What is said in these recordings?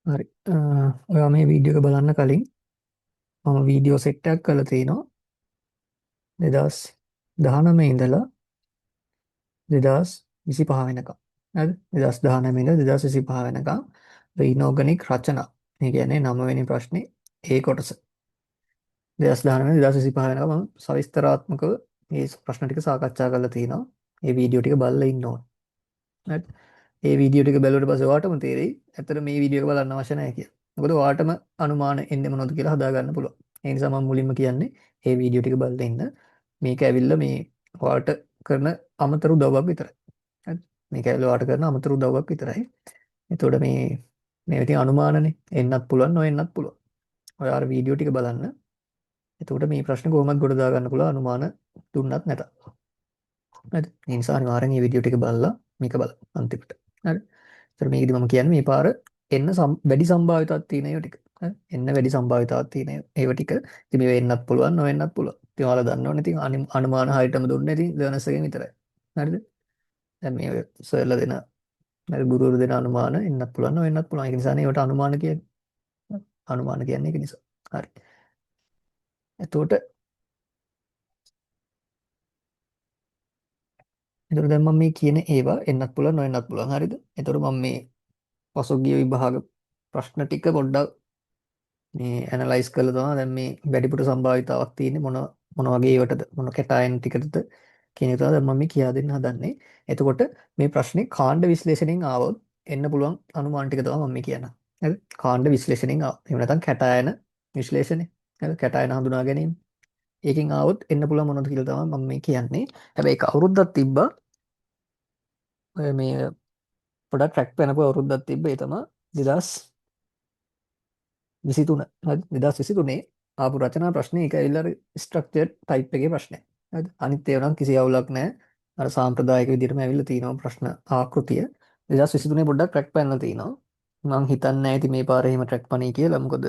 හරි. ඔයා මේ වීඩියෝ එක බලන්න කලින් මම වීඩියෝ සෙට් එකක් කරලා තිනවා. 2019 ඉඳලා 2025 වෙනකම්. හරිද? 2019 ඉඳලා 2025 වෙනකම් ඉනෝගනික් රචනා. මේ කියන්නේ 9 වෙනි ප්‍රශ්නේ ඒ කොටස. 2019 2025 වෙනකම් මම සවිස්තරාත්මකව මේ ප්‍රශ්න ටික සාකච්ඡා කරලා තිනවා. මේ වීඩියෝ ටික බලලා ඉන්න ඕන. හරි. ඒ වීඩියෝ ටික බැලුවට පස්සේ ඔයාටම තේරෙයි ඇත්තට මේ වීඩියෝ එක බලන්න අවශ්‍ය නැහැ කියලා. මොකද ඔයාටම අනුමාන එන්නේ මොනවද කියලා හදා ගන්න පුළුවන්. ඒ නිසා මම මුලින්ම කියන්නේ මේ වීඩියෝ ටික බලලා ඉන්න. මේක ඇවිල්ලා මේ ඔයාට කරන අමතර උදව්වක් විතරයි. හරි. මේක ඇවිල්ලා ඔයාට කරන අමතර උදව්වක් විතරයි. එතකොට මේ මේ ඉතින් අනුමානනේ. එන්නත් පුළුවන් නොඑන්නත් පුළුවන්. ඔයා අර වීඩියෝ ටික බලන්න. එතකොට මේ ප්‍රශ්න කොහොමද ගොඩ දා ගන්න පුළුවන් අනුමාන දුන්නත් නැතත්. හරිද? ඒ නිසා අනිවාර්යෙන් මේ වීඩියෝ ටික බලලා මේක බලන්න අන්තිමට. හරි. ඒතර මේකෙදි මම කියන්නේ මේ පාර එන්න වැඩි සම්භාවිතාවක් තියෙන ඒවා ටික. හරි. එන්න වැඩි සම්භාවිතාවක් තියෙන ඒවා ටික. ඉතින් මේවා එන්නත් පුළුවන් නොඑන්නත් පුළුවන්. ඉතින් ඔයාලා දන්නවනේ ඉතින් අනුමාන හරියටම දුන්නේ ඉතින් ලර්නර්ස් එකෙන් විතරයි. හරිද? දැන් මේ සර්ලා දෙන හරි ගුරුවරු දෙන අනුමාන එන්නත් පුළුවන් නොඑන්නත් පුළුවන්. ඒක නිසානේ ඒවට අනුමාන කියන්නේ. අනුමාන කියන්නේ ඒක නිසා. හරි. එතකොට එතකොට දැන් මම මේ කියන ඒවා එන්නත් පුළුවන් නොඑන්නත් පුළුවන්. හරිද? එතකොට මම මේ පසුගිය විභාග ප්‍රශ්න ටික පොඩ්ඩක් මේ ඇනලයිස් කරලා තමයි දැන් මේ වැඩිපුර සම්භාවිතාවක් තියෙන්නේ මොන මොන වගේ ඒවටද මොන කැටයන් ටිකටද කියන එක තමයි දැන් මම මේ කියා දෙන්න හදන්නේ. එතකොට මේ ප්‍රශ්නේ කාණ්ඩ විශ්ලේෂණයෙන් ආවොත් එන්න පුළුවන් අනුමාන ටික තමයි මම මේ කියන්නේ. හරිද? කාණ්ඩ විශ්ලේෂණයෙන් ආවොත්. එහෙම නැත්නම් කැටයන විශ්ලේෂණය. හරිද? කැටයන හඳුනා ගැනීම. ඒකෙන් ආවොත් එන්න පුළුවන් මොනවද කියලා තමයි මම මේ කියන්නේ. හැබැයි ඒක අවුරුද්දක් තිබ්බා. ඔය මේ පොඩක් ට්‍රැක් වෙනපු අවුරුද්දක් තිබ්බ. ඒ තමයි 2023. හරි 2023 ආපු රචනා ප්‍රශ්නේ ඒක ඇවිල්ලා අර ස්ට්‍රක්චර්ඩ් ටයිප් එකේ ප්‍රශ්නයක්. හරිද? අනිත් ඒවා නම් කිසි අවුලක් නැහැ. අර සාම්ප්‍රදායික විදිහටම ඇවිල්ලා තියෙනවා ප්‍රශ්න ආකෘතිය. 2023 පොඩ්ඩක් ට්‍රැක් පැනලා තිනවා. මං හිතන්නේ නැහැ ඉතින් මේ පාර එහෙම ට්‍රැක් පණී කියලා. මොකද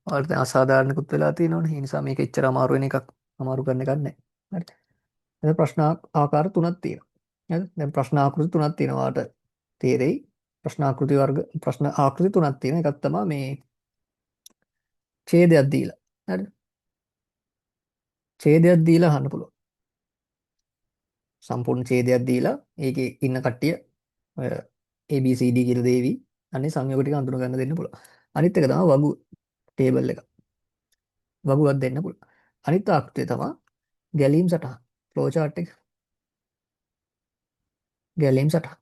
ඔයාලට දැන් අසාධාරණකුත් වෙලා තියෙනවනේ. ඒ නිසා මේක එච්චර අමාරු වෙන එකක් අමාරු කරන එකක් නෑ. හරි. දැන් ප්‍රශ්න ආකාර තුනක් තියෙනවා. හරිද? දැන් ප්‍රශ්න ආකෘති තුනක් තියෙනවා. ඔයාලට තේරෙයි. ප්‍රශ්න ආකෘති වර්ග ප්‍රශ්න ආකෘති තුනක් තියෙනවා. එකක් තමයි මේ ඡේදයක් දීලා. හරිද? ඡේදයක් දීලා අහන්න පුළුවන්. සම්පූර්ණ ඡේදයක් දීලා ඒකේ ඉන්න කට්ටිය ඔය A B C D කියලා දේවි. අනේ සංයෝග ටික අඳුන ගන්න දෙන්න පුළුවන්. අනිත් එක තමයි වගු ටේබල් එක. වගුවක් දෙන්න පුළුවන්. අනිත් ආකෘතිය තමයි ගැලීම් සටහන්. ෆ්ලෝ චාට් එක. ගැලීම් සටහන්.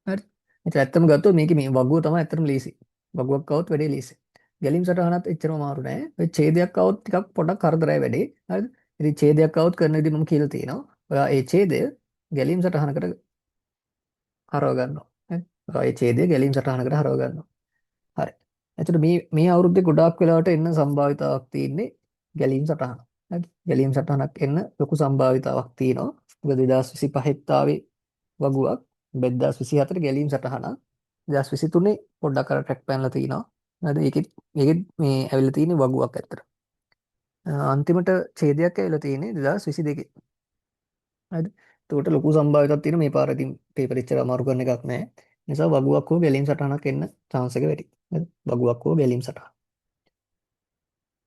හරි. ඉතින් ඇත්තම ගත්තොත් මේකේ මේ වගුව තමයි ඇත්තටම ලේසි. වගුවක් આવොත් වැඩේ ලේසි. ගැලීම් සටහනත් එච්චරම අමාරු නෑ. ඔය ඡේදයක් આવොත් ටිකක් පොඩක් කරදරයි වැඩේ. හරිද? ඉතින් ඡේදයක් આવොත් කරන විදිහ මම කියලා තියෙනවා. ඔයා ඒ ඡේදය ගැලීම් සටහනකට හරව ගන්නවා. හරි? ඔයා ඒ ඡේදය ගැලීම් සටහනකට හරව ගන්නවා. හරි. එතකොට මේ මේ අවුරුද්දේ ගොඩාක් වෙලාවට එන්න සම්භාවිතාවක් තියෙන්නේ ගැලීම් සටහන. හරි? ගැලීම් සටහනක් එන්න ලොකු සම්භාවිතාවක් තියෙනවා. මොකද 2025 ආවේ වගුවක් 2024 ගැලීම් සටහනක් 2023 පොඩ්ඩක් අර ට්‍රැක් පැනලා තිනවා. හරිද? ඒකෙත් ඒකෙත් මේ ඇවිල්ලා තියෙන්නේ වගුවක් ඇත්තට. අන්තිමට ඡේදයක් ඇවිල්ලා තියෙන්නේ 2022. හරිද? එතකොට ලොකු සම්භාවිතාවක් තියෙන මේ පාර ඉතින් පේපර් එච්චර අමාරු කරන එකක් නෑ. නිසා වගුවක් හෝ ගැලීම් සටහනක් එන්න chance එක වැඩි. හරිද? වගුවක් හෝ ගැලීම් සටහන.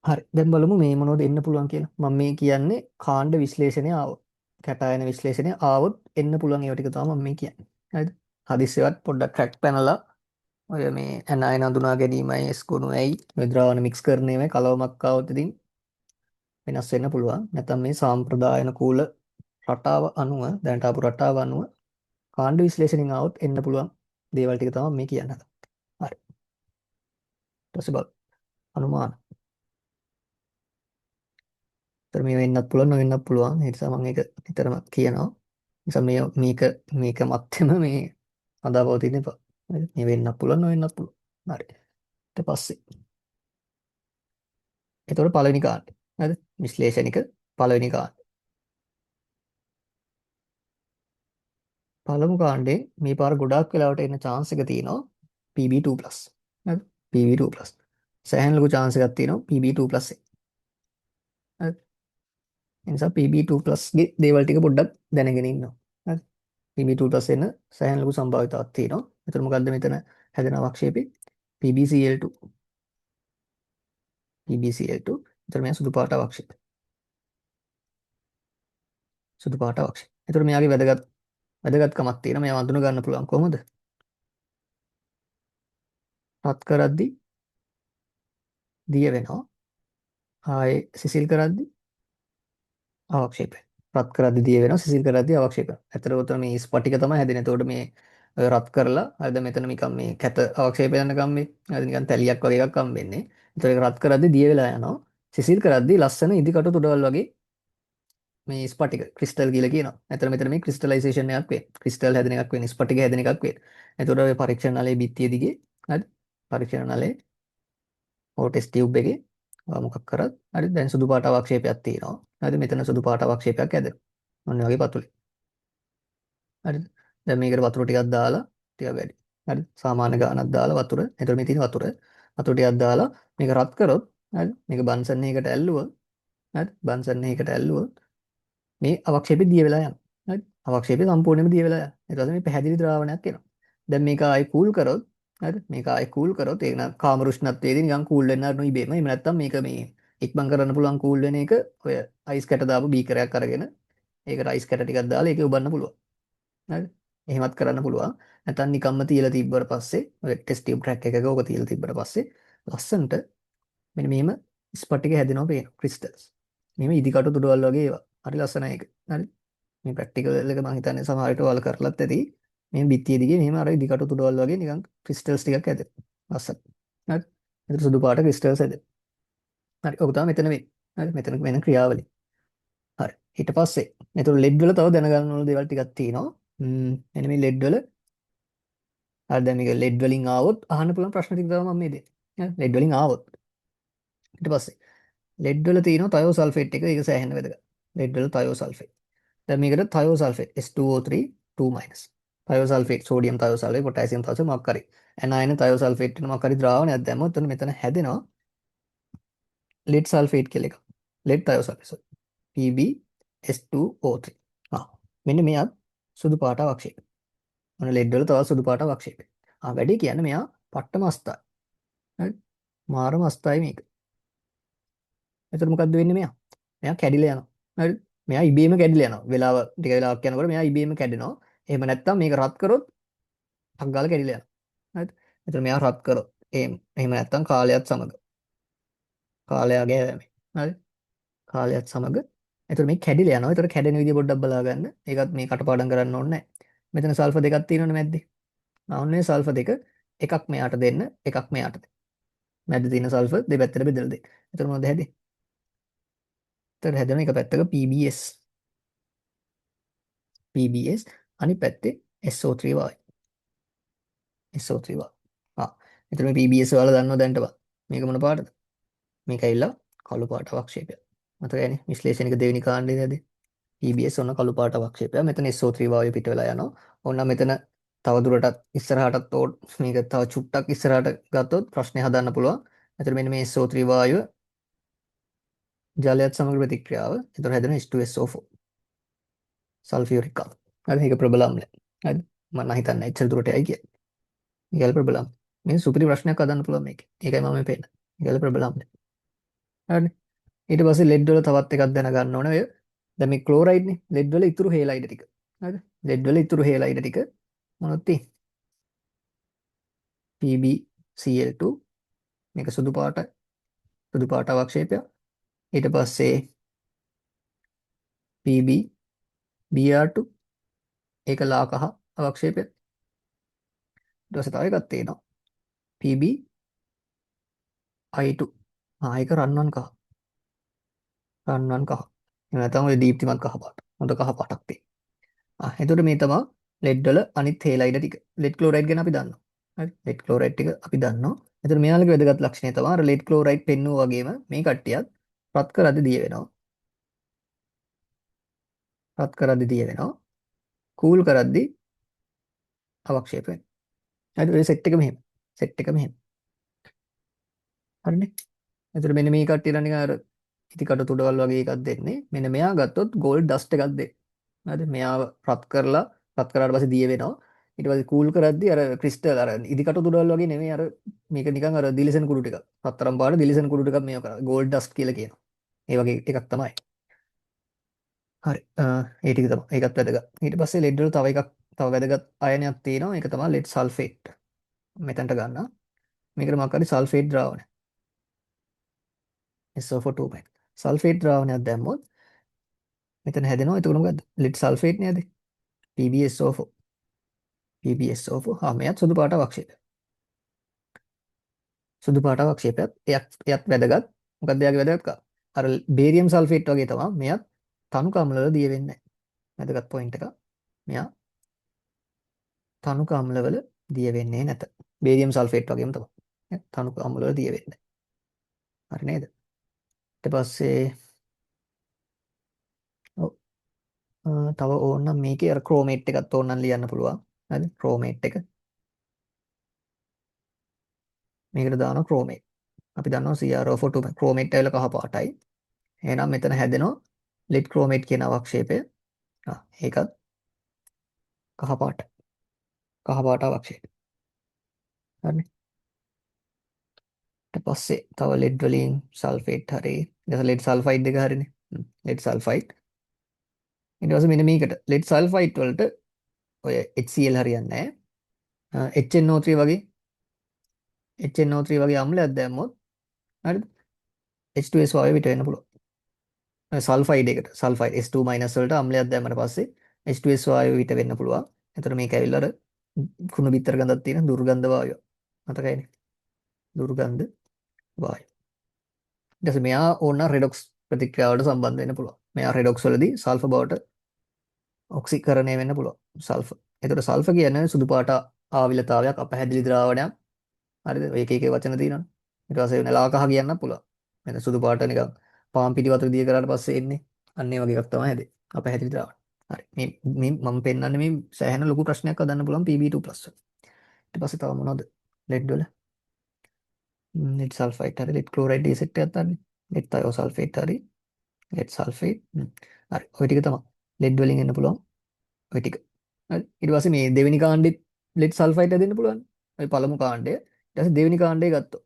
හරි. දැන් බලමු මේ මොනවද එන්න පුළුවන් කියලා. මම මේ කියන්නේ කාණ්ඩ විශ්ලේෂණය ආවොත්. කැටයන විශ්ලේෂණය ආවොත් එන්න පුළුවන් ඒවා ටික තමයි මම මේ කියන්නේ. හරිද? හදිස්සියවත් පොඩ්ඩක් ට්‍රැක් පැනලා ඔය මේ ඇනයන හඳුනා ගැනීමයි එස් ගුණයයි මේ ද්‍රාවණ මික්ස් කරන ඒවායි කලවමක් ආවොත් ඉතින් වෙනස් වෙන්න පුළුවන්. නැත්නම් මේ සාම්ප්‍රදායනුකූල රටාව අනුව දැනට ආපු රටාව අනුව කාණ්ඩ විශ්ලේෂණයෙන් ආවොත් එන්න පුළුවන් දේවල් ටික තමයි මේ කියන්න හදන්නේ. හරි. ඊට පස්සේ බලමු. අනුමාන. ඒතර මේ වෙන්නත් පුළුවන් නොවෙන්නත් පුළුවන්. ඒ නිසා මම ඒක නිතරම කියනවා. නිසා මේ මේක මේක මැත්තේම මේ අදාපවතින්න එපා. හරිද? මේ වෙන්නත් පුළුවන් නොවෙන්නත් පුළුවන්. හරි. ඊට පස්සේ එතකොට පළවෙනි කාණ්ඩය. හරිද? විශ්ලේෂණික පළවෙනි කාණ්ඩය. පළමු කාණ්ඩේ මේ පාර ගොඩාක් වෙලාවට එන්න chance එක තියෙනවා PB2+. හරිද? PB2+. සෑහෙන ලොකු chance එකක් තියෙනවා PB2+ එක. හරි. ඒ නිසා PB2+ ගේ දේවල් ටික පොඩ්ඩක් දැනගෙන ඉන්න. හරි. PB2+ එන්න සෑහෙන ලොකු සම්භාවිතාවක් තියෙනවා. එතකොට මොකද්ද මෙතන හැදෙන අවක්ෂේපේ? PbCl2. PbCl2. එතකොට මෙයා සුදු පාට අවක්ෂේප. සුදු පාට අවක්ෂේප. එතකොට මෙයාගේ වැදගත්කමක් තියෙනවා. මෙයා අඳුන ගන්න පුළුවන් කොහොමද? රත් කරද්දි දිය වෙනවා. ආයේ සිසිල් කරද්දි අවක්ෂේප වෙනවා. රත් කරද්දි දිය වෙනවා, සිසිල් කරද්දි අවක්ෂේප වෙනවා. ඇත්තටම ඔතන මේ ස්ෆටික තමයි හැදෙන්නේ. එතකොට මේ ඔය රත් කරලා හරිද, මෙතන නිකන් මේ කැත අවක්ෂේප යනකම් මේ හරිද, නිකන් තැලියක් වගේ එකක් හම්බෙන්නේ. එතකොට ඒක රත් කරද්දි දිය වෙලා යනවා. සිසිල් කරද්දි ලස්සන ඉදි කටු තුඩවල් වගේ මේ ස්ෆටික ක්‍රිස්ටල් කියලා කියනවා. ඇත්තට මෙතන මේ ක්‍රිස්ටලයිසේෂන් එකක් වෙන්නේ. ක්‍රිස්ටල් හැදෙන එකක් වෙන්නේ. ස්ෆටික හැදෙන එකක් වෙන්නේ. එතකොට ඔය පරීක්ෂණ නලයේ බිත්තිය දිගේ, හරි, පරීක්ෂණ නලයේ හෝ ටෙස්ට් ටියුබ් එකේ මොකක් කරත්, හරි, දැන් සුදු පාට අවක්ෂේපයක් තියෙනවා. හරිද? මෙතන සුදු පාට අවක්ෂේපයක් හැදෙනවා. ඔන්න වගේ පතුලේ. හරිද? දැන් මේකට වතුර ටිකක් දාලා, ටිකක් වැඩි. හරිද? සාමාන්‍ය ගාණක් දාලා වතුර. එතකොට මේ තියෙන වතුර. වතුර ටිකක් දාලා මේක රත් කරොත්, හරිද? මේක බන්සන් එකකට ඇල්ලුවොත්, හරිද? බන්සන් එකකට ඇල්ලුවොත් මේ අවක්ෂේපෙ දිය වෙලා යනවා. හරි? අවක්ෂේපෙ සම්පූර්ණයෙන්ම දිය වෙලා යනවා. ඊට පස්සේ මේ පැහැදිලි ද්‍රාවණයක් එනවා. දැන් මේක ආයේ කූල් කරොත්, හරිද? මේක ආයේ කූල් කරොත්, ඒක නම් කාමර උෂ්ණත්වයේදී නිකන් කූල් වෙන්න අරන ඉබේම. එහෙම නැත්නම් මේක මේ ඉක්මන් කරන්න පුළුවන් කූල් වෙන එක, ඔය අයිස් කැට දාපු බීකරයක් අරගෙන ඒකට අයිස් කැට ටිකක් දාලා ඒක උබන්න පුළුවන්. හරිද? එහෙමත් කරන්න පුළුවන්. නැත්නම් නිකම්ම තියලා තිබ්බට පස්සේ, ඔය ටෙස්ට් ටියුබ් ට්‍රැක් එකක ඕක තියලා තිබ්බට පස්සේ ලස්සනට මෙන්න මෙහෙම ස්පටික හැදෙනවා පේනවා, ක්‍රිස්ටල්ස්. මෙහෙම ඉදි කටු තුඩවල් වගේ ඒවා. හරි ලස්සනයි ඒක. හරි. මේ ප්‍රැක්ටිකල් එක මං හිතන්නේ සමහර විට ඔයාලා කරලත් ඇති. මේ බිත්තිය දිගේ මෙහෙම අර ඉදි කටු තුඩවල් වගේ නිකන් ක්‍රිස්ටල්ස් ටිකක් හැදෙනවා. ලස්සන. හරි. එතකොට සුදු පාට ක්‍රිස්ටල්ස් හැදෙනවා. හරි. ඔක තමයි මෙතන වෙන්නේ. හරි. මෙතන වෙන ක්‍රියාවලිය. හරි. ඊට පස්සේ එතකොට ලෙඩ් වල තව දැනගන්න ඕන දේවල් ටිකක් තියෙනවා. මෙන්න මේ ලෙඩ් වල, හරි, දැන් මේක ලෙඩ් වලින් ආවොත් අහන්න පුළුවන් ප්‍රශ්න ටික තමයි මම මේ දෙන්නේ. හරි. ලෙඩ් වලින් ආවොත්. ඊට පස්සේ ලෙඩ් වල තියෙනවා තයෝසල්ෆේට් එක. ඒක සෑහෙන වැදගත්. ලෙඩ් වල තයෝසල්ෆේට්. දැන් මේකට තයෝසල්ෆේට් S2O3 2-. තයෝසල්ෆේට්, සෝඩියම් තයෝසල්ෆේට්, පොටෑසියම් තයෝසල්ෆේට්, මොකක් හරි ඇනයන තයෝසල්ෆේට් වෙන මොකක් හරි ද්‍රාවණයක් දැම්මොත් එතන මෙතන හැදෙනවා ලෙඩ් සල්ෆේට් කියලා එකක්. Lead thiosulphate, sorry. PbS2O3. ආ, මෙන්න මෙයත් සුදු පාට අවක්ෂේප. ඔන්න ලෙඩ් වල තවත් සුදු පාට අවක්ෂේප. ආ, වැඩි කියන්නේ මෙයා පට්ටම අස්තයි. හරි, මාරම අස්තයි මේක. එතකොට මොකද්ද වෙන්නේ මෙයා? මෙයා කැඩිලා යනවා. හරි, මෙයා ඉබේම කැඩිලා යනවා. වෙලාව ටික වෙලාවක් යනකොට මෙයා ඉබේම කැඩෙනවා. එහෙම නැත්නම් මේක රත් කරොත් ටක් ගාලා කැඩිලා යනවා. හරිද? එතකොට මෙයා රත් කරොත් එහෙම එහෙම නැත්නම් කාලයත් සමග, කාලයාගේ යෑමෙන්, හරි, කාලයත් සමග එතකොට මේ කැඩිලා යනවා. එතකොට කැඩෙන විදිය පොඩ්ඩක් බලා ගන්න. ඒකත් මේ කටපාඩම් කරන්න ඕනේ නැහැ. මෙතන සල්ෆර් දෙකක් තියෙනවනේ මැද්දේ. ආ, ඔන්න මේ සල්ෆර් දෙක එකක් මෙයාට දෙන්න, එකක් මෙයාට දෙන්න. මැද්දේ තියෙන සල්ෆර් දෙපැත්තට බෙදලා දෙන්න. එතකොට මොනවද හැදෙන්නේ? එතකොට හැදෙන එක පැත්තක PbS, PbS, අනිත් පැත්තේ SO3 වායු. SO3 වායු. ආ, එතකොට මේ PbS ඔයාලා දන්නවා දැන්ට බං. මේක මොන පාටද? මේක ඇවිල්ලා කළු පාට අවක්ෂේපයක්. මතකයිනේ විශ්ලේෂණික දෙවෙනි කාණ්ඩේ නේද? PbS ඔන්න කළු පාට අවක්ෂේපයක්. මෙතන SO3 වායු පිට වෙලා යනවා. ඔන්න මෙතන තව දුරටත් ඉස්සරහටත් මේක තව චුට්ටක් ඉස්සරහට ගත්තොත් ප්‍රශ්නේ හදන්න පුළුවන්. එතකොට මෙන්න මේ SO3 වායුව ජලයත් සමග ප්‍රතික්‍රියාව. එතකොට හැදෙන H2SO4. සල්ෆියුරික් අම්ල. හරි, මේක ප්‍රබල අම්ලයක්. හරිද? මම නම් හිතන්නේ එච්චර දුරට යයි කියලා. මේකල ප්‍රබල අම්ල. මේ සුපිරි ප්‍රශ්නයක් හදන්න පුළුවන් මේකේ. ඒකයි මම මේ පෙන්නන්නේ. මේකල ප්‍රබල අම්ලයක්. හරිනේ. ඊට පස්සේ ලෙඩ් වල තවත් එකක් දැනගන්න ඕනේ. ඔය දැන් මේ ක්ලෝරයිඩ් නේ. ලෙඩ් වල ඉතුරු හේලයිඩ් ටික. හරිද? ලෙඩ් වල ඉතුරු හේලයිඩ් ටික මොනවද තියෙන්නේ? PbCl2, මේක සුදු පාට, සුදු පාට අවක්ෂේපයක්. ඊට පස්සේ PbBr2, ඒක ලා කහ අවක්ෂේපයක්. ඊට පස්සේ තව එකක් තියෙනවා PbI2. ආ, ඒක රන්වන් කහ. රන්වන් කහ. එහෙම නැත්නම් ඔය දීප්තිමත් කහ පාට. හොඳ කහ පාටක් තියෙනවා. ආ, එතකොට මේ තමයි ලෙඩ් වල අනිත් හේලයිඩ් ටික. ලෙඩ් ක්ලෝරයිඩ් ගැන අපි දන්නවා. හරි. ලෙඩ් ක්ලෝරයිඩ් ටික අපි දන්නවා. එතකොට මෙයාලගේ වැදගත් ලක්ෂණය තමයි අර ලෙඩ් ක්ලෝරයිඩ් පෙන්නුවා වගේම මේ කට්ටියත් රත් කරද්දි දිය වෙනවා. රත් කරද්දි දිය වෙනවා. කූල් කරද්දි අවක්ෂේප වෙනවා. හරි, ඔය සෙට් එක මෙහෙම. සෙට් එක මෙහෙම. හරිනේ. එතකොට මෙන්න මේ කට්ටිය නම් නිකන් අර ඉති කටු තුඩවල් වගේ එකක් දෙන්නේ. මෙන්න මෙයා ගත්තොත් ගෝල්ඩ් ඩස්ට් එකක් දෙන්නේ. හරිද? මෙයාව රත් කරලා, රත් කරාට පස්සේ දිය වෙනවා. ඊට පස්සේ කූල් කරද්දි අර ක්‍රිස්ටල් අර ඉදිකටු තුඩවල් වගේ නෙමෙයි අර මේක නිකන් අර දිලිසෙන කුඩු ටිකක්. රත්තරන් පාට දිලිසෙන කුඩු ටිකක් මේව කරා. ගෝල්ඩ් ඩස්ට් කියලා කියනවා. ඒ වගේ එකක් තමයි. හරි. ඒ ටික තමයි. ඒකත් වැදගත්. ඊට පස්සේ ලෙඩ් වල තව එකක් තව වැදගත් අයනයක් තියෙනවා. ඒක තමයි ලෙඩ් සල්ෆේට්. මෙතනට ගන්න. මේකට මොකක් හරි සල්ෆේට් ද්‍රාවණය. SO4 2 sulphate ද්‍රාවණයක් දැම්මොත් මෙතන හැදෙනවා. එතකොට මොකද්ද? ලෙඩ් සල්ෆේට් නේද? PbSO4. PbSO4. හා මෙයත් සුදු පාට අවක්ෂේපයක්. සුදු පාට අවක්ෂේපයක්. එයත් එයත් වැදගත්. මොකද්ද එයාගේ වැදගත්කම? අර බේරියම් සල්ෆේට් වගේ තමයි මෙයත් තනුක අම්ල වල දිය වෙන්නේ නැහැ. වැදගත් පොයින්ට් එක. මෙයා තනුක අම්ල වල දිය වෙන්නේ නැත. බේරියම් සල්ෆේට් වගේම තමයි. තනුක අම්ල වල දිය වෙන්නේ. හරි නේද? ඊට පස්සේ ඔව් තව ඕන නම් මේකේ අර ක්‍රෝමේට් එකත් ඕන නම් ලියන්න පුළුවන්. හරිද? ක්‍රෝමේට් එක. මේකට දානවා ක්‍රෝමේට්. අපි දන්නවා CrO4 chromate ඇවිල්ලා කහ පාටයි. එහෙනම් මෙතන හැදෙනවා ලෙඩ් ක්‍රෝමේට් කියන අවක්ෂේපය. ආ ඒකත් කහ පාට. කහ පාට අවක්ෂේපය. හරිනේ. ඊට පස්සේ තව ලෙඩ් වලින් සල්ෆේට් හරි ඊට පස්සේ ලෙඩ් සල්ෆයිඩ් එක හරිනේ. Lead sulphide. ඊට පස්සේ මෙන්න මේකට ලෙඩ් සල්ෆයිඩ් වලට ඔය HCl හරියන්නේ නැහැ. HNO3 වගේ HNO3 වගේ අම්ලයක් දැම්මොත් හරිද? H2S වායුව පිට වෙන්න පුළුවන්. සල්ෆයිඩ් එකට සල්ෆයිඩ් S2- වලට අම්ලයක් දැම්මට පස්සේ H2S වායුව පිට වෙන්න පුළුවන්. එතකොට මේක ඇවිල්ලා අර කුණු බිත්තර ගඳක් තියෙන දුර්ගන්ධ වායුව. මතකයිනේ? දුර්ගන්ධ වායුව. ඊට පස්සේ මෙයා ඕන රෙඩොක්ස් ප්‍රතික්‍රියාවලට සම්බන්ධ වෙන්න පුළුවන්. මෙයා රෙඩොක්ස් වලදී සල්ෆර් බවට ඔක්සිකරණය වෙන්න පුළුවන්. සල්ෆර්. එතකොට සල්ෆර් කියන්නේ සුදු පාට ආවිලතාවයක් අපැහැදිලි ද්‍රාවණයක්. හරිද? ඔය එක එක වචන තියෙනවනේ. ඊට පස්සේ නෙලා කහ කියන්නත් පුළුවන්. මෙන්න සුදු පාට නිකන් පාන් පිටි වතුර දිය කරාට පස්සේ එන්නේ. අන්න ඒ වගේ එකක් තමයි හැදෙන්නේ. අපැහැදිලි ද්‍රාවණ. හරි. මේ මේ මම පෙන්නන්නේ මේ සෑහෙන ලොකු ප්‍රශ්නයක් හදන්න පුළුවන් Pb2+ වල. ඊට පස්සේ තව මොනවද? ලෙඩ් වල ලෙඩ් සල්ෆයිඩ් හරි ලෙඩ් ක්ලෝරයිඩ් ඒ සෙට් එකක් හරි ලෙඩ් තයෝසල්ෆේට් හරි ලෙඩ් සල්ෆේට් හරි ඔය ටික තමයි ලෙඩ් වලින් එන්න පුළුවන් ඔය ටික. හරි. ඊට පස්සේ මේ දෙවෙනි කාණ්ඩෙත් ලෙඩ් සල්ෆයිඩ් හැදෙන්න පුළුවන්. ඔය පළමු කාණ්ඩය. ඊට පස්සේ දෙවෙනි කාණ්ඩය ගත්තොත්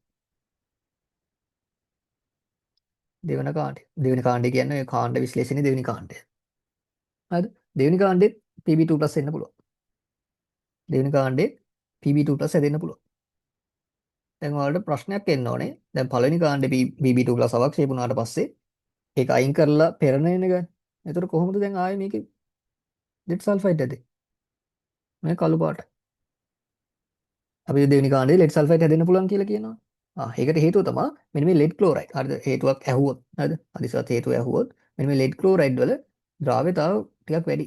දෙවන කාණ්ඩය. දෙවෙනි කාණ්ඩය කියන්නේ ඔය කාණ්ඩ විශ්ලේෂණයේ දෙවෙනි කාණ්ඩය. හරිද? දෙවෙනි කාණ්ඩෙත් Pb2+ එන්න පුළුවන්. දෙවෙනි කාණ්ඩෙත් Pb2+ හැදෙන්න පුළුවන්. දැන් ඔයාලට ප්‍රශ්නයක් එන්න ඕනේ. දැන් පළවෙනි කාණ්ඩේ Pb2+ අවක්ෂේප වුණාට පස්සේ ඒක අයින් කරලා පෙරණ එන ගන්න. එතකොට කොහොමද දැන් ආයේ මේකේ ලෙඩ් සල්ෆයිඩ් හැදෙන්නේ? මේ කළු පාටයි. අපි දෙවෙනි කාණ්ඩේ ලෙඩ් සල්ෆයිඩ් හැදෙන්න පුළුවන් කියලා කියනවා. ආ ඒකට හේතුව තමයි මෙන්න මේ ලෙඩ් ක්ලෝරයිඩ්. හරිද? හේතුවක් ඇහුවොත් හරිද? හදිසියත් හේතුව ඇහුවොත් මෙන්න මේ ලෙඩ් ක්ලෝරයිඩ් වල ද්‍රාව්‍යතාව ටිකක් වැඩි.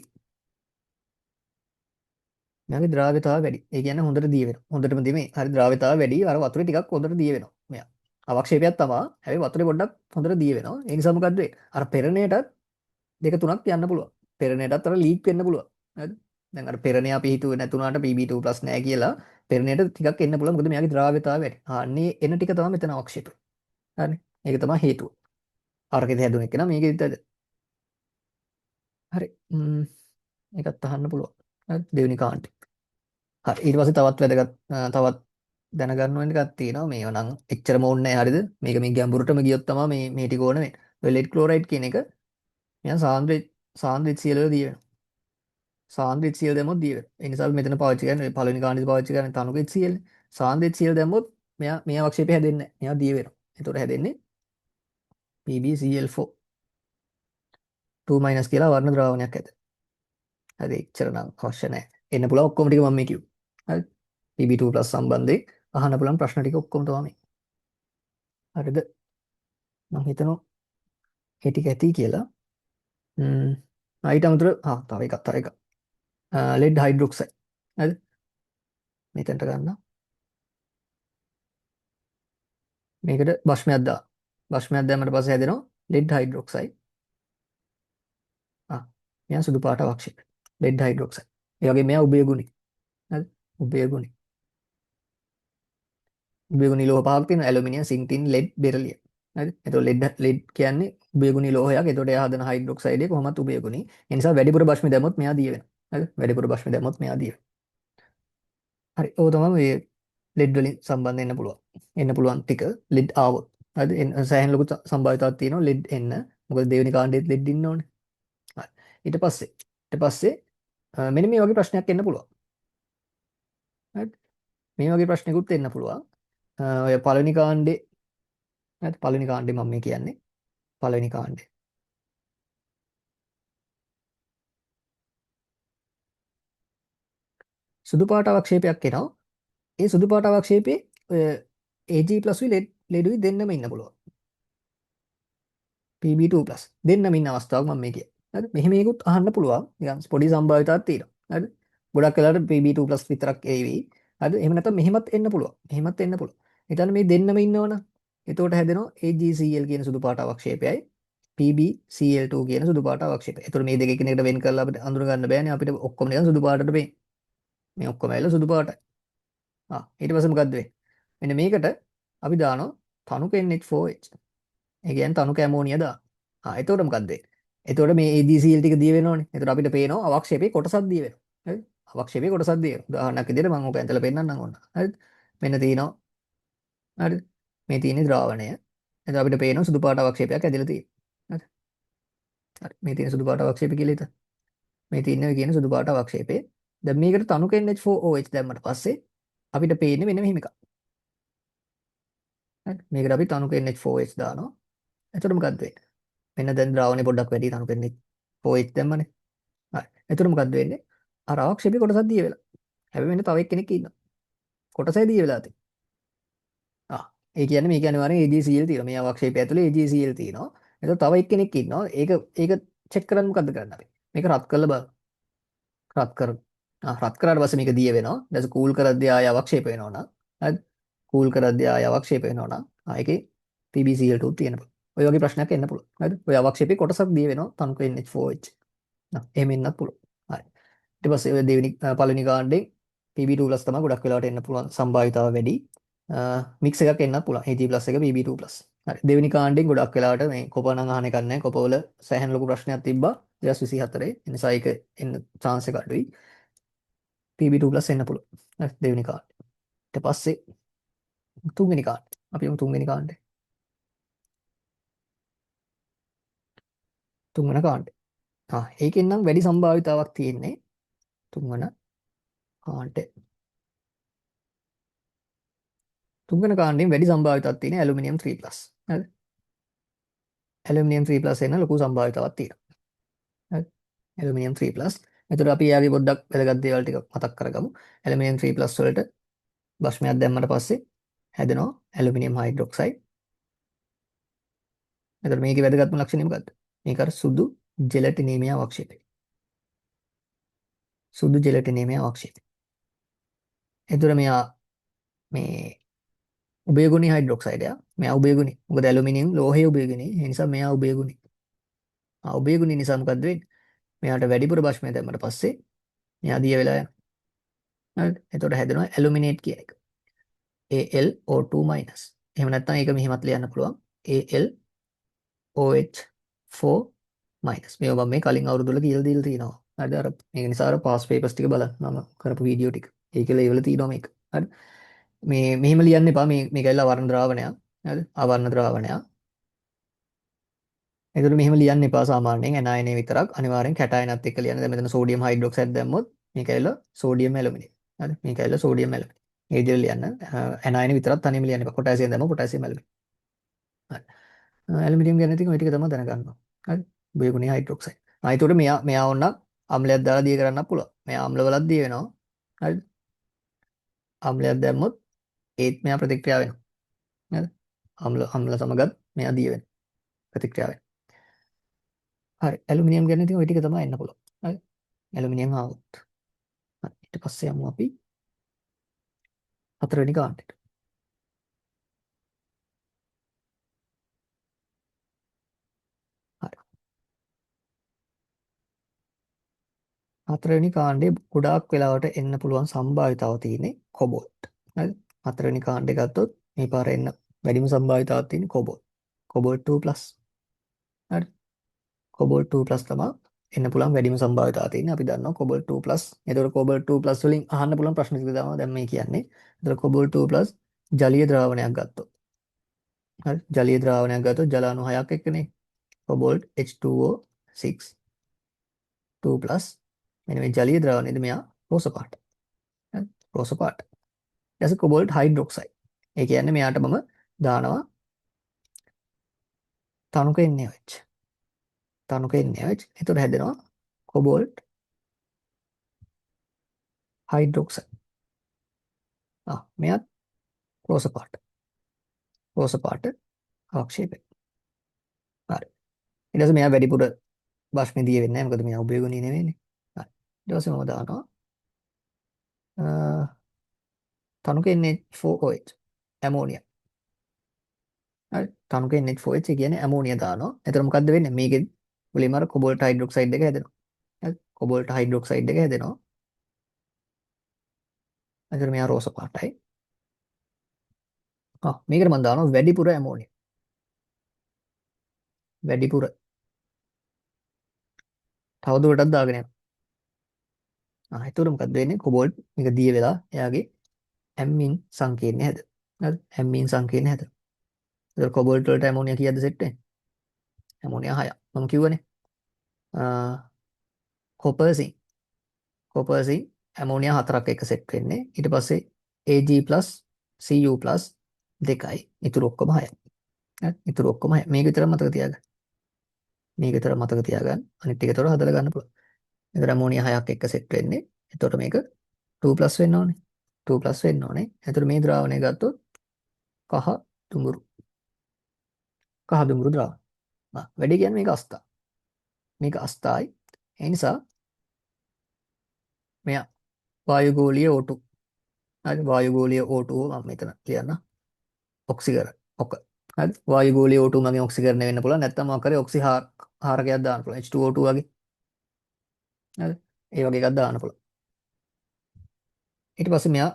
මෙයාගේ ද්‍රාව්‍යතාව වැඩි. ඒ කියන්නේ හොඳට දිය වෙනවා. හොඳටම දිමේ. හරි ද්‍රාව්‍යතාව වැඩි. අර වතුරේ ටිකක් හොඳට දිය වෙනවා. මෙයා. අවක්ෂේපයක් තමයි. හැබැයි වතුරේ පොඩ්ඩක් හොඳට දිය වෙනවා. ඒ නිසා මොකද්ද වෙන්නේ? අර පෙරණයටත් දෙක තුනක් යන්න පුළුවන්. පෙරණයටත් අර ලීක් වෙන්න පුළුවන්. හරිද? දැන් අර පෙරණය අපි හිතුවේ නැතුණාට Pb2+ නෑ කියලා පෙරණයට ටිකක් එන්න පුළුවන්. මොකද මෙයාගේ ද්‍රාව්‍යතාව වැඩි. ආන්නේ එන ටික තමයි මෙතන අවක්ෂේප. හරි. ඒක තමයි හේතුව. අරකෙද හැදුන එක නම් මේකෙදිත් හැද. හරි. ඒකත් අහන්න පුළුවන්. හරි. දෙවෙනි කාණ්ඩේ. හරි. ඊට පස්සේ තවත් වැදගත් තවත් දැනගන්න ඕන එකක් තියෙනවා. මේව නම් එච්චරම ඕනේ නැහැ. හරිද? මේක මේ ගැඹුරටම ගියොත් තමයි මේ මේ ටික ඕන වෙන්නේ. ඔය ලෙඩ් ක්ලෝරයිඩ් කියන එක නිකන් සාන්ද්‍ර සාන්ද්‍ර HCl වල දිය වෙනවා. සාන්ද්‍ර HCl දැම්මොත් දිය වෙනවා. ඒ නිසා අපි මෙතන පාවිච්චි කරන්නේ ඔය පළවෙනි කාණ්ඩේ පාවිච්චි කරන්නේ තනුක HCl. සාන්ද්‍ර HCl දැම්මොත් මෙයා මේ අවක්ෂේපය හැදෙන්නේ නැහැ. මෙයා දිය වෙනවා. එතකොට හැදෙන්නේ PbCl4 2- කියලා වර්ණ ද්‍රාවණයක් ඇත. හරි එච්චර නම් අවශ්‍ය නැහැ. එන්න පුළුවන් ඔක්කොම ටික මම මේ කිව්වේ. හරි. Pb2+ සම්බන්ධයෙන් අහන්න පුළුවන් ප්‍රශ්න ටික ඔක්කොම තමයි මේ. හරිද? මම හිතනවා ඒ ටික ඇති කියලා. ඊට අමතරව ආ තව එකක් තව එකක්. Lead hydroxide. හරිද? මෙතනට ගන්න. මේකට භස්මයක් දාන්න. භස්මයක් දැම්මට පස්සේ හැදෙනවා ලෙඩ් හයිඩ්‍රොක්සයිඩ්. ආ මෙයා සුදු පාට අවක්ෂේප. Lead hydroxide. ඒ වගේ මෙයා උභයගුණී. හරි? උභයගුණී. උභයගුණී ලෝහ පහක් තියෙනවා. Aluminium, sync, tin, lead, beryllium. හරිද? එතකොට ලෙඩ් ලෙඩ් කියන්නේ උභයගුණී ලෝහයක්. එතකොට එයා හදන හයිඩ්‍රොක්සයිඩ් එක කොහොමත් උභයගුණී. ඒ නිසා වැඩිපුර භස්ම දැම්මොත් මෙයා දිය වෙනවා. හරිද? වැඩිපුර භස්ම දැම්මොත් මෙයා දිය වෙනවා. හරි. ඔය තමයි මේ ලෙඩ් වලින් සම්බන්ධ වෙන්න පුළුවන්. එන්න පුළුවන් ටික ලෙඩ් ආවොත්. හරිද? එන්න සෑහෙන ලොකු සම්භාවිතාවක් තියෙනවා ලෙඩ් එන්න. මොකද දෙවෙනි කාණ්ඩෙත් ලෙඩ් ඉන්න ඕනේ. හරි. ඊට පස්සේ මෙන්න මේ වගේ ප්‍රශ්නයක් එන්න පුළුවන්. හරිද? මේ වගේ ප්‍රශ්නකුත් එන්න පුළුවන්. ඔය පළවෙනි කාණ්ඩේ, හරිද? පළවෙනි කාණ්ඩේ මම මේ කියන්නේ. පළවෙනි කාණ්ඩේ. සුදු පාට අවක්ෂේපයක් එනවා. ඒ සුදු පාට අවක්ෂේපේ ඔය Ag+ උයි ලෙඩුයි දෙන්නම ඉන්න පුළුවන්. Pb2+ දෙන්නම ඉන්න අවස්ථාවක් මම මේ කියන්නේ. හරිද? මෙහෙම එකකුත් අහන්න පුළුවන්. නිකන් පොඩි සම්භාවිතාවක් තියෙනවා. හරිද? ගොඩක් වෙලාවට Pb2+ විතරක් ඒවි. හරිද? එහෙම නැත්නම් මෙහෙමත් එන්න පුළුවන්. මෙහෙමත් එන්න පුළුවන්. හිතන්න මේ දෙන්නම ඉන්නවනම් එතකොට හැදෙනවා AgCl කියන සුදු පාට අවක්ෂේපයයි PbCl2 කියන සුදු පාට අවක්ෂේපය. එතකොට මේ දෙක එකිනෙකට වෙන් කරලා අපිට අඳුර ගන්න බෑනේ. අපිට ඔක්කොම නිකන් සුදු පාටට පේන්නේ. මේ ඔක්කොම ඇවිල්ලා සුදු පාටයි. ඊට පස්සේ මොකද්ද වෙන්නේ? මෙන්න මේකට අපි දානවා තනුක NH4H. ඒ කියන්නේ තනුක ඇමෝනියා දානවා. එතකොට මොකද්ද වෙන්නේ? එතකොට මේ AgCl ටික දිය වෙනවනේ. එතකොට අපිට පේනවා අවක්ෂේපයේ කොටසක් දිය වෙනවා. හරිද? අවක්ෂේපයේ කොටසක් දිය වෙනවා. උදාහරණයක් විදිහට මම ඔක ඇඳලා පෙන්නන්නම් ඕන. හරිද? මෙන්න තියෙනවා. හරිද? මේ තියෙන්නේ ද්‍රාවණය. එතකොට අපිට පේනවා සුදු පාට අවක්ෂේපයක් ඇදලා තියෙනවා. හරි. හරි. මේ තියෙන සුදු පාට අවක්ෂේපය කියලා හිතන්න. මේ තියෙන්නේ ඔය කියන සුදු පාට අවක්ෂේපය. දැන් මේකට තනුක NH4OH දැම්මට පස්සේ අපිට පේන්නේ මෙන්න මෙහෙම එකක්. හරි. මේකට අපි තනුක NH4OH දානවා. එතකොට මොකද්ද වෙන්නේ? මෙන්න දැන් ද්‍රාවණය පොඩ්ඩක් වැඩි තනුක NH4OH දැම්මනේ. හරි. එතකොට මොකද්ද වෙන්නේ? අර අවක්ෂේපේ කොටසක් දිය වෙලා. හැබැයි මෙන්න තව එක්කෙනෙක් ඉන්නවා. කොටසයි දිය වෙලා තියෙන්නේ. ඒ කියන්නේ මේක අනිවාර්යෙන් AgCl තියෙනවා. මේ අවක්ෂේපය ඇතුලේ AgCl තියෙනවා. එතකොට තව එක්කෙනෙක් ඉන්නවා. ඒක ඒක චෙක් කරන්න මොකද්ද කරන්න අපි? මේක රත් කරලා බලමු. රත් කරමු. රත් කරාට පස්සේ මේක දිය වෙනවා. ඊට පස්සේ කූල් කරද්දී ආය අවක්ෂේප වෙනවා නම්. හරිද? කූල් කරද්දී ආය අවක්ෂේප වෙනවා නම් ඒකේ PbCl2 තියෙන පුළුවන්. ඔය වගේ ප්‍රශ්නයක් එන්න පුළුවන්. හරිද? ඔය අවක්ෂේපේ කොටසක් දිය වෙනවා තනුක NH4H. එහෙම එන්නත් පුළුවන්. හරි. ඊට පස්සේ ඔය දෙවෙනි පළවෙනි කාණ්ඩේ Pb2+ තමයි ගොඩක් වෙලාවට එන්න පුළුවන් සම්භාවිතාව වැඩි. මික්ස් එකක් එන්නත් පුළුවන්. Ag+ එක Pb2+. හරි. දෙවෙනි කාණ්ඩෙන් ගොඩක් වෙලාවට මේ කොප නම් අහන එකක් නෑ. කොප වල සෑහෙන ලොකු ප්‍රශ්නයක් තිබ්බා 2024. ඒ නිසා ඒක එන්න chance එක අඩුයි. Pb2+ එන්න පුළුවන්. හරි දෙවෙනි කාණ්ඩේ. ඊට පස්සේ තුන්වෙනි කාණ්ඩේ. අපි යමු තුන්වෙනි කාණ්ඩේ. තුන්වන කාණ්ඩේ. ඒකෙන් නම් වැඩි සම්භාවිතාවක් තියෙන්නේ තුන්වන කාණ්ඩේ. තුන්වන කාණ්ඩයෙන් වැඩි සම්භාවිතාවක් තියෙන්නේ ඇලුමිනියම් 3+. හරිද? ඇලුමිනියම් 3+ එන ලොකු සම්භාවිතාවක් තියෙනවා. හරි? ඇලුමිනියම් 3+. එතකොට අපි එයාගේ පොඩ්ඩක් වැදගත් දේවල් ටික මතක් කරගමු. ඇලුමිනියම් 3+ වලට භස්මයක් දැම්මට පස්සේ හැදෙනවා ඇලුමිනියම් හයිඩ්‍රොක්සයිඩ්. එතකොට මේකේ වැදගත්ම ලක්ෂණය මොකද්ද? මේක අර සුදු ජෙලටිනීමිය අවක්ෂේපය. සුදු ජෙලටිනීමිය අවක්ෂේපය. එතකොට මෙයා මේ උභයගුණී හයිඩ්‍රොක්සයිඩ් එක. මෙයා උභයගුණී. මොකද ඇලුමිනියම් ලෝහයේ උභයගුණී. ඒ නිසා මෙයා උභයගුණී. උභයගුණී නිසා මොකද්ද වෙන්නේ? මෙයාට වැඩිපුර භස්මය දැම්මට පස්සේ මෙයා දිය වෙලා යනවා. හරිද? එතකොට හැදෙනවා ඇලුමිනේට් කියන එක. AlO2-. එහෙම නැත්නම් ඒක මෙහෙමත් ලියන්න පුළුවන්. AlOH4-. මේවා මම මේ කලින් අවුරුදු වල කියලා දීලා තියෙනවා. හරිද? අර මේක නිසා අර පාස් පේපර්ස් ටික බලන්න. මම කරපු වීඩියෝ ටික. ඒකේ ලේවල තියෙනවා මේක. හරි? මේ මෙහෙම ලියන්න එපා. මේ මේක ඇවිල්ලා අවර්ණ ද්‍රාවණයක්. හරිද? අවර්ණ ද්‍රාවණයක්. එතකොට මෙහෙම ලියන්න එපා සාමාන්‍යයෙන් ඇනයනය විතරක් අනිවාර්යෙන් කැටයනත් එක්ක ලියන්න. දැන් මෙතන සෝඩියම් හයිඩ්‍රොක්සයිඩ් දැම්මොත් මේක ඇවිල්ලා සෝඩියම් ඇලුමිනියම්. හරි? මේක ඇවිල්ලා සෝඩියම් ඇලුමිනියම්. මේ විදිහට ලියන්න. ඇනයන විතරක් තනියම ලියන්න එපා. පොටෑසියම් දැම්මොත් පොටෑසියම් ඇලුමිනියම්. හරි. ඇලුමිනියම් ගැන ඉතින් ඔය ටික තමයි දැනගන්න ඕන. හරි? උභයගුණී හයිඩ්‍රොක්සයිඩ්. එතකොට මෙයා මෙයා ඕන අම්ලයක් දාලා දිය කරන්නත් පුළුවන්. මෙයා අම්ල වලත් දිය වෙනවා. හරිද? අම්ලයක් දැම්මොත් ඒත් මෙයා ප්‍රතික්‍රියා වෙනවා. නේද? අම්ල අම්ල සමගත් මෙයා දිය වෙනවා. ප්‍රතික්‍රියා වෙනවා. හරි. ඇලුමිනියම් ගැන ඉතින් ඔය ටික තමයි එන්න පුළුවන්. හරි. ඇලුමිනියම් ආවොත්. හරි. ඊට පස්සේ යමු අපි හතරවෙනි කාණ්ඩෙට. හරි. හතරවෙනි කාණ්ඩේ ගොඩාක් වෙලාවට එන්න පුළුවන් සම්භාවිතාව තියෙන්නේ කොබෝල්ට්. හරිද? හතරවෙනි කාණ්ඩේ ගත්තොත් මේ පාර එන්න වැඩිම සම්භාවිතාවක් තියෙන්නේ කොබෝල්ට්. කොබෝල්ට් 2+. හරි. කොබෝල්ට් 2+ තමයි එන්න පුළුවන් වැඩිම සම්භාවිතාව තියෙන්නේ. අපි දන්නවා කොබල්ට් 2+. එතකොට කොබල්ට් 2+ වලින් අහන්න පුළුවන් ප්‍රශ්න ටික තමයි දැන් මේ කියන්නේ. එතකොට කොබල්ට් 2+ ජලීය ද්‍රාවණයක් ගත්තොත්. හරි, ජලීය ද්‍රාවණයක් ගත්තොත් ජල අණු 6ක් එක්කනේ. කොබල්ට් H2O 6 2+. මෙන්න මේ ජලීය ද්‍රාවණයේදී මෙයා රෝස පාට. හරි, රෝස පාට. ඊට පස්සේ කොබල්ට් හයිඩ්‍රොක්සයිඩ්. ඒ කියන්නේ මෙයාට මම දානවා තනුක NaOH. තනුක NaOH. එතකොට හැදෙනවා කොබල්ට් හයිඩ්‍රොක්සයිඩ්. ආ, මෙයත් රෝස පාට. රෝස පාට අවක්ෂේපය. හරි. ඊට පස්සේ මෙයා වැඩිපුර භස්මය දිය වෙන්නේ නැහැ. මොකද මෙයා උභයගුණී නෙවෙයිනේ. හරි. ඊට පස්සේ මම දානවා තනුක NH4OH ඇමෝනියා. හරි. තනුක NH4OH ඒ කියන්නේ ඇමෝනියා දානවා. එතකොට මොකද්ද වෙන්නේ? මේකෙ මුලින්ම අර කොබල්ට් හයිඩ්‍රොක්සයිඩ් එක හැදෙනවා. හරි. කොබල්ට් හයිඩ්‍රොක්සයිඩ් එක හැදෙනවා. එතකොට මෙයා රෝස පාටයි. ආ, මේකට මම දානවා වැඩිපුර ඇමෝනියා. වැඩිපුර. තවදුරටත් දාගෙන යනවා. ආ, එතකොට මොකද්ද වෙන්නේ? කොබල්ට් මේක දිය වෙලා එයාගේ ඇම්මින් සංකීර්ණය හැදෙනවා. හරි, ඇම්මින් සංකීර්ණය හැදෙනවා. එතකොට කොබල්ට් වලට ඇමෝනියා කීයද සෙට් වෙන්නේ? ඇමෝනියා 6ක්. මම කිව්වනේ. Copper zinc. Copper zinc ammonia 4ක් එක සෙට් වෙන්නේ. ඊට පස්සේ Ag+, Cu+ 2යි. ඉතුරු ඔක්කොම 6යි. හරි, ඉතුරු ඔක්කොම 6. මේක විතර මතක තියාගන්න. මේක විතර මතක තියාගන්න. අනිත් ටික ඒතකොට හදලා ගන්න පුළුවන්. එතකොට ඇමෝනියා 6ක් එක්ක සෙට් වෙන්නේ. එතකොට මේක 2+ වෙන්න ඕනේ. 2+ වෙන්න ඕනේ. එතකොට මේ ද්‍රාවණය ගත්තොත් කහ දුඹුරු. කහ දුඹුරු ද්‍රාවණය. ආ, වැඩි කියන්නේ මේක අස්ථා. මේක අස්ථායි. ඒ නිසා මෙයා වායුගෝලීය O2. හරි, වායුගෝලීය O2 මම මෙතන ලියන්න. ඔක්සිකරණ. ඔක. හරි, වායුගෝලීය O2 මගෙන් ඔක්සිකරණය වෙන්න පුළුවන්. නැත්නම් මොකක් හරි ඔක්සි හාරකයක් දාන්න පුළුවන්. H2O2 වගේ. හරි. ඒ වගේ එකක් දාන්න පුළුවන්. ඊට පස්සේ මෙයා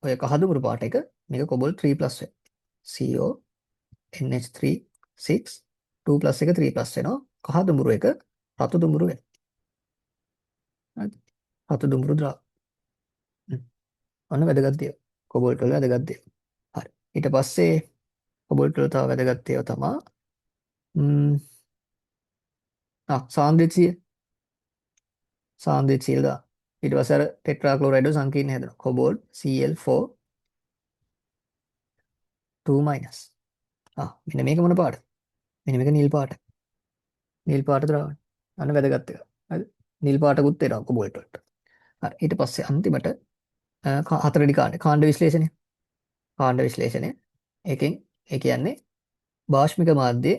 ඔය කහ දුඹුරු පාට එක මේක කොබල්ට් 3+ වෙනවා. CO NH3 6 2+ එක 3+ වෙනවා. කහ දුඹුරු එක රතු දුඹුරු වෙනවා. හරි. රතු දුඹුරු ද්‍රාවණය. ඔන්න වැදගත් දේවල්. කොබල්ට් වල වැදගත් දේවල්. හරි. ඊට පස්සේ කොබල්ට් වල තව වැදගත් ඒවා තමා ආ, සාන්ද්‍රිත සාන්ද්‍රිත සීල් දාන්න. ඊට පස්සේ අර ටෙට්‍රා ක්ලෝරයිඩ් සංකීර්ණ හැදෙනවා. කොබෝල්ට් Cl4 2 minus. ආ, මෙන්න මේක මොන පාටද? මෙන්න මේක නිල් පාට. නිල් පාට ද්‍රාවණය. අන්න වැදගත් එක. හරිද? නිල් පාටකුත් එනවා කොබෝල්ට් වලට. හරි. ඊට පස්සේ අන්තිමට හතරවෙනි කාණ්ඩය. කාණ්ඩ විශ්ලේෂණය. කාණ්ඩ විශ්ලේෂණය. ඒකෙන් ඒ කියන්නේ භාෂ්මික මාධ්‍යයේ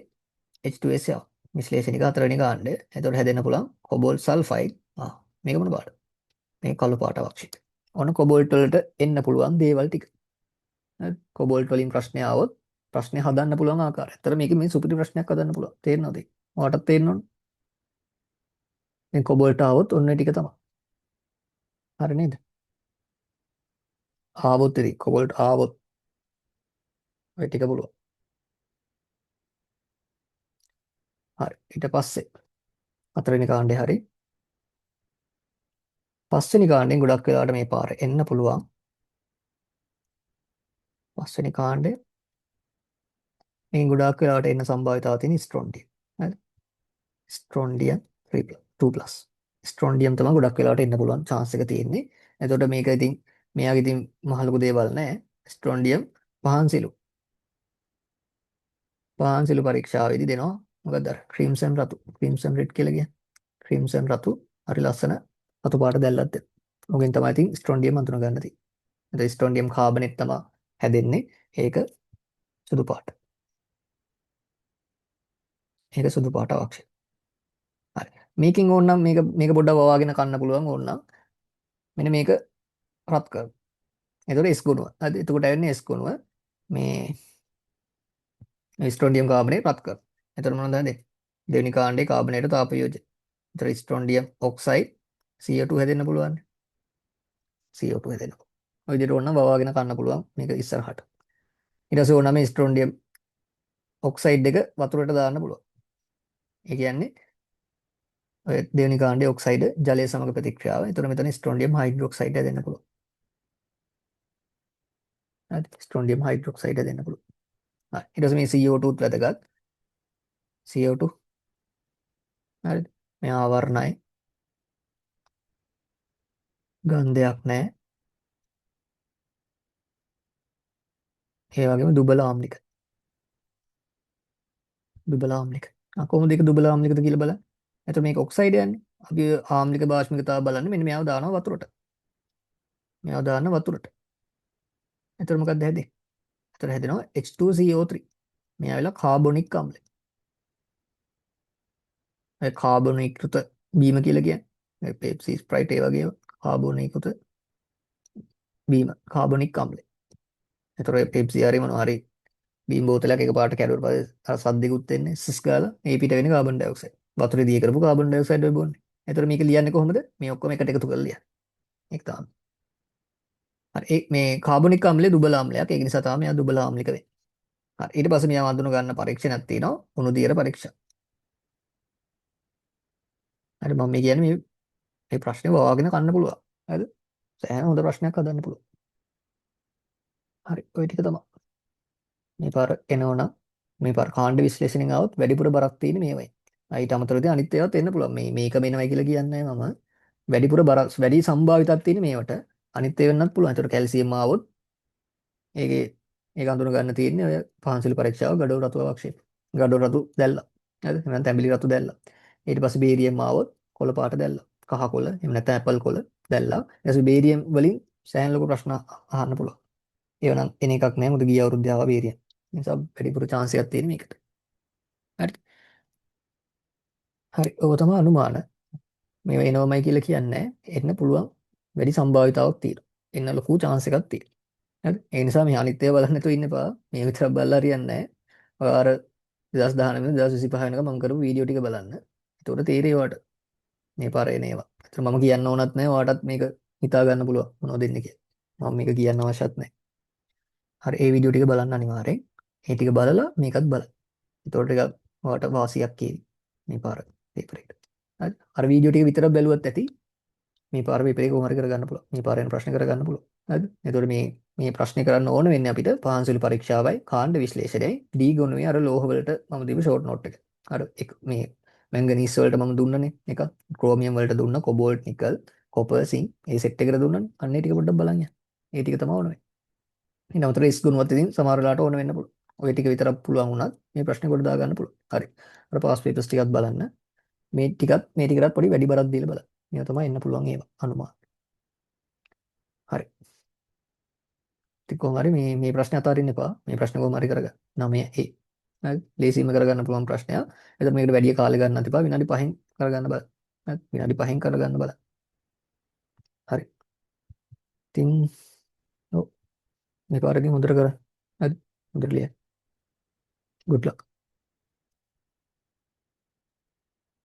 H2S යව. විශ්ලේෂණික හතරවෙනි කාණ්ඩය. එතකොට හැදෙන්න පුළුවන් කොබෝල්ට් සල්ෆයිඩ්. ආ, මේක මොන පාටද? මේ කළු පාට අවක්ෂිත. ඔන්න කොබෝල්ට් වලට එන්න පුළුවන් දේවල් ටික. හරි. කොබෝල්ට් වලින් ප්‍රශ්නය ආවොත් ප්‍රශ්නේ හදන්න පුළුවන් ආකාරය. ඇත්තට මේක මේ සුපිරි ප්‍රශ්නයක් හදන්න පුළුවන්. තේරෙනවද ඒක? ඔයාටත් තේරෙනවනේ. දැන් කොබෝල්ට් ආවොත් ඔන්න ඔය ටික තමයි. හරි නේද? ආවොත් ඉතින් කොබෝල්ට් ආවොත් ඔය ටික පුළුවන්. හරි. ඊට පස්සේ හතරවෙනි කාණ්ඩේ හරි. පස්වෙනි කාණ්ඩෙන් ගොඩක් වෙලාවට මේ පාර එන්න පුළුවන්. පස්වෙනි කාණ්ඩය මේකෙන් ගොඩාක් වෙලාවට එන්න සම්භාවිතාව තියෙන ස්ට්‍රොන්ටියම්. හරි. ස්ට්‍රොන්ඩියම් 3 2+. ස්ට්‍රොන්ඩියම් තමයි ගොඩක් වෙලාවට එන්න පුළුවන් chance එක තියෙන්නේ. එතකොට මේක ඉතින් මෙයාගේ ඉතින් මහ ලොකු දේවල් නෑ. ස්ට්‍රොන්ඩියම් පහන් සිලු. පහන් සිලු පරීක්ෂාවේදී දෙනවා මොකද්ද අර ක්‍රිම්සන් රතු, ක්‍රිම්සන් රෙඩ් කියලා කියන්නේ. ක්‍රිම්සන් රතු හරි ලස්සන රතු පාට දැල්ලක් දෙනවා. ඔගෙන් තමයි ඉතින් ස්ට්‍රොන්ඩියම් අඳුන ගන්න තියෙන්නේ. එතකොට ස්ට්‍රොන්ඩියම් කාබනේට් තමයි හැදෙන්නේ. ඒක සුදු පාට. ඒක සුදු පාට අවක්ෂේප. හරි. මේකෙන් ඕනනම් මේක මේක පොඩ්ඩක් වවාගෙන කන්න පුළුවන් ඕනනම් මෙන්න මේක රත් කරමු. එතකොට S ගුණුව. හරි. එතකොට ඇවෙන්නේ S ගුණුව මේ ස්ට්‍රොන්ඩියම් කාබනේට් රත් කරමු. එතකොට මොනවද හදන්නේ? දෙවෙනි කාණ්ඩේ කාබනේට තාප යෝජන. එතකොට ස්ට්‍රොන්ඩියම් ඔක්සයිඩ් CO2 හැදෙන්න පුළුවන්. CO2 හැදෙන්න පුළුවන්. ඔය විදිහට ඕනනම් වවාගෙන කන්න පුළුවන් මේක ඉස්සරහට. ඊට පස්සේ ඕනනම් මේ ස්ට්‍රොන්ඩියම් ඔක්සයිඩ් එක වතුරට දාන්න පුළුවන්. ඒ කියන්නේ ඔය දෙවෙනි කාණ්ඩයේ ඔක්සයිඩ් ජලය සමග ප්‍රතික්‍රියාව. එතකොට මෙතන ස්ට්‍රොන්ටියම් හයිඩ්‍රොක්සයිඩ් දෙන්න පුළුවන්. හරි, ස්ට්‍රොන්ටියම් හයිඩ්‍රොක්සයිඩ් දෙන්න පුළුවන්. හරි. ඊට පස්සේ මේ CO2 ත් වැදගත්. CO2 හරිද? මේ ආවරණයි. ගන්ධයක් නැහැ. ඒ වගේම දුබල ආම්ලික. දුබල ආම්ලික. ආ කොහොමද ඒක දුබල ආම්ලිකද කියලා බලන්න. එතකොට මේක ඔක්සයිඩ් යන්නේ. අපි ආම්ලික භාෂ්මිකතාව බලන්න මෙන්න මෙයාව දානවා වතුරට. මෙයාව දාන්න වතුරට. එතකොට මොකක්ද හැදෙන්නේ? එතකොට හැදෙනවා H2CO3. මෙයා වෙලා කාබොනික් අම්ලය. ඒ කාබොනීකృత බීම කියලා කියන්නේ. මේ පෙප්සි ස්ප්‍රයිට් ඒ වගේ කාබොනීකృత බීම කාබොනික් අම්ලය. එතකොට ඔය පෙප්සි හරි මොනවා හරි බීම් බෝතලයක් එකපාරට කැඩුවට පස්සේ අර සද්දෙකුත් එන්නේ සිස් ගාලා මේ පිට වෙන්නේ කාබන් ඩයොක්සයිඩ්. වතුරේ දිය කරපු කාබන් ඩයොක්සයිඩ් ඔය බොන්නේ. එතකොට මේක ලියන්නේ කොහොමද? මේ ඔක්කොම එකට එකතු කරලා ලියන්න. ඒක තමයි. හරි, ඒ මේ කාබොනික් අම්ලය දුබල අම්ලයක්. ඒක නිසා තමයි මෙයා දුබල ආම්ලික වෙන්නේ. හරි, ඊට පස්සේ මෙයා අඳුන ගන්න පරීක්ෂණයක් තියෙනවා. උණු දියර පරීක්ෂා. හරි, මම මේ කියන්නේ මේ මේ ප්‍රශ්නේ වවාගෙන කන්න පුළුවන්. හරිද? සෑහෙන හොඳ ප්‍රශ්නයක් හදන්න පුළුවන්. හරි, ඔය ටික තමයි. මේ පාර එනවනම් මේ පාර කාණ්ඩ විශ්ලේෂණයෙන් ආවොත් වැඩිපුර බරක් තියෙන මේවයි. ඊට අමතරව ඉතින් අනිත් ඒවාත් එන්න පුළුවන්. මේ මේක වෙනවයි කියලා කියන්නේ නැහැ මම. වැඩිපුර බර වැඩි සම්භාවිතයක් තියෙන මේවට. අනිත් ඒවා වෙන්නත් පුළුවන්. ඒතකොට කැල්සියම් ආවොත් ඒකේ ඒක අඳුන ගන්න තියෙන්නේ ඔය පහන්සිලු පරීක්ෂාව ගඩොල් රතු අවක්ෂේප. ගඩොල් රතු දැල්ලා. හරිද? එහෙනම් තැඹිලි රතු දැල්ලා. ඊට පස්සේ බේරියම් ආවොත් කොළ පාට දැල්ලා. කහ කොළ එහෙම නැත්නම් ඇපල් කොළ දැල්ලා. ඊට පස්සේ බේරියම් වලින් සෑහෙන ලොකු ප්‍රශ්න අහන්න පුළුවන්. ඒව නම් එන එකක් නෑ, මොකද ගිය අවුරුද්දේ ආවා බේරියම්. ඒ නිසා වැඩිපුර චාන්ස් එකක් තියෙන මේකට. හරි. හරි, ඔය තමයි අනුමාන. මේවා එනවමයි කියලා කියන්නේ නෑ. එන්න පුළුවන් වැඩි සම්භාවිතාවක් තියෙනවා. එන්න ලොකු චාන්ස් එකක් තියෙනවා. හරි. ඒ නිසා මේ අනිත් ඒවා බලන්න නැතුව ඉන්න එපා. මේ විතරක් බලලා හරියන්නේ නෑ. ඔය අර 2019 2025 වෙනකම් මම කරපු වීඩියෝ ටික බලන්න. එතකොට තේරෙයි ඔයාට. මේ පාර එන ඒවා. ඒතර මම කියන්න ඕනත් නෑ, ඔයාටත් මේක හිතා ගන්න පුළුවන් මොනවද දෙන්නේ කියලා. මම මේක කියන්න අවශ්‍යත් නෑ. හරි, ඒ වීඩියෝ ටික බලන්න අනිවාර්යෙන්. ඒ ටික බලලා මේකත් බලන්න. එතකොට ටිකක් ඔයාට වාසියක් ඒවි මේ පාර පේපර් එකට. හරි. අර වීඩියෝ ටික විතරක් බැලුවත් ඇති. මේ පාර පේපර් එක කොහොම හරි කරගන්න පුළුවන්. මේ පාර එන ප්‍රශ්න කරගන්න පුළුවන්. හරිද? එතකොට මේ මේ ප්‍රශ්නේ කරන්න ඕන වෙන්නේ අපිට පහන්සුලි පරීක්ෂාවයි කාණ්ඩ විශ්ලේෂණයයි ඩී ගුණුවේ අර ලෝහ වලට මම දීපු ෂෝට් නෝට් එක. අර එක මේ මැංගනීස් වලට මම දුන්නනේ එක, ක්‍රෝමියම් වලට දුන්න, කොබෝල්ට්, නිකල්, කොපර්, සිංක් ඒ සෙට් එකට දුන්නනේ. අන්න ඒ ටික පොඩ්ඩක් බලන් යන්න. ඒ ටික තමයි ඕන වෙන්නේ. ඊට අමතරව එස් ගුණවත් ඉතින් සමහර වෙලාවට ඕන වෙන්න පුළුවන්. ඔය ටික විතරක් පුළුවන් වුණත් මේ ප්‍රශ්නේ කොට දා ගන්න පුළුවන්. හරි. අර පාස් පේපර්ස් ටිකත් බලන්න. මේ ටිකත් මේ ටිකටත් පොඩි වැඩි බරක් දීලා බලන්න. මේවා තමයි එන්න පුළුවන් ඒවා අනුමාන. හරි. ඉතින් කොහොම හරි මේ මේ ප්‍රශ්නේ අතාරින්න එපා. මේ ප්‍රශ්න කොහොම හරි කරගන්න. 9 A. හරි. ලේසියෙන්ම කරගන්න පුළුවන් ප්‍රශ්නයක්. එතකොට මේකට වැඩි කාලය ගන්නත් එපා. විනාඩි 5න් කරගන්න බලන්න. හරි. විනාඩි 5න් කරගන්න බලන්න. හරි. ඉතින් ඔව් මේ පාරකින් හොඳට කරන්න. හරි. හොඳට ලියන්න. Good luck.